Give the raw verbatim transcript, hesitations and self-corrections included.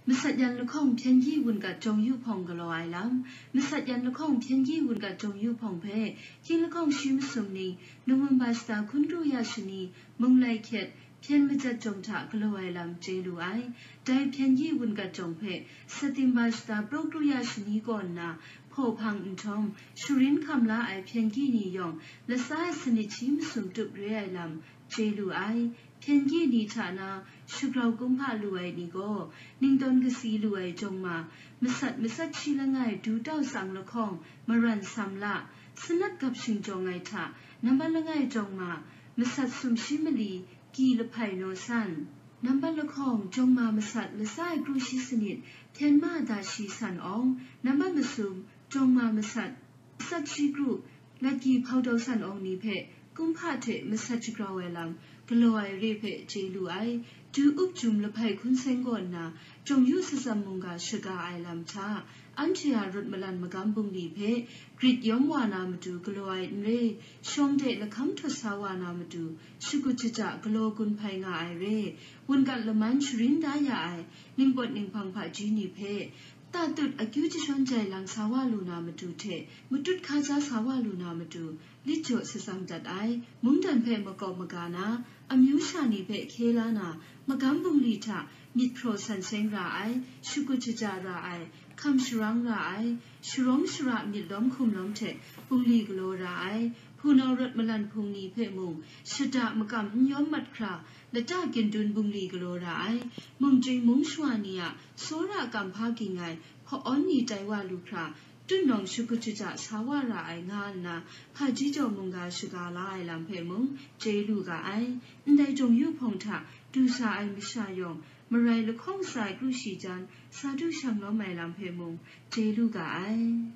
Masat yan lahkawng hpyen gyi wun gat jawng yu hpawng galaw ai lam. Masat yan lahkawng hpyen gyi wun gat jawng yu hpawng hpe, hkying lahkawng shi masum ni, November shata hkun kru ya shani, Munglai hkyet, hpyen majat jawng hta galaw ai lam chye lu ai. Dai hpyen gyi wun gat jawng hpe, September shata praw kru ya shani kaw nna, hpaw hpang nhtawm, sharin hkam la ai hpyen gyi ni yawng, latsa ai sanit shi masum tup re ai lam chye lu ai. Hpyen gyi ni hta na, shagrau kumhpa lu ai ni gaw, ningdawn kasi lu ai jawng ma, masat masat shi langai du tau tsang lahkawng, maran sam la, sanat gap shingjawng ai hta, nambat langai jawng ma, masat sum shi mali, ki lahpai naw san. Nambat lahkawng, jawng ma masat latsa ai kru shi sanit, hpyen ma da shi san awng, nambat masum, jawng ma masat, masat shi kru, lat ki hpau dau san awng ni hpe, kumhpa hte masat shagrau ai lam, galaw ai re hpe chye lu ai. Du up jum lahpai hkun seng kaw nna, jawng yu satsam mungga shaga ai lam hta, anhte a rawt malan magam bungli hpe, grit yawm wa na matu galaw ai n re, shawng de lahkam htawt sa wa na matu, shakut shaja galaw gun hpai nga ai re, wun gat laman sharin da ya ai, ningpawt ninghpang hpaji ni hpe, tatut akyu jashawn jai lang sa wa lu na matu hte, matut hkaja sa wa lu na matu, lit jaw satsam dat ai, mungdan hpe makawp maga na, amyu sha ni hpe hkye la na, magam bungli hta myit hpraw san seng ra ai, shakut shaja ra ai, hkam sharang ra ai, sharawng shara myit lawm hkum lawm hte bungli galaw ra ai, hpunau rawt malan hpung ni hpe mung, shada makam n yawm mat hkra, lata gindun bungli galaw ra ai, mung chying mung shawa ni a tsawra kamhpa ging ai hpa-awn ni tai wa lu hkra, tutnawng shakut shaja sa wa ra ai nga nna, hpaji jaw mungga shaga la ai lam hpe mung chye lu ga ai. Ndai jawng yu hpawng hta du sa ai masha yawng, marai lahkawng sa ai kru shi jan, sa du shang lawm ai lam hpe mung chye lu ga ai.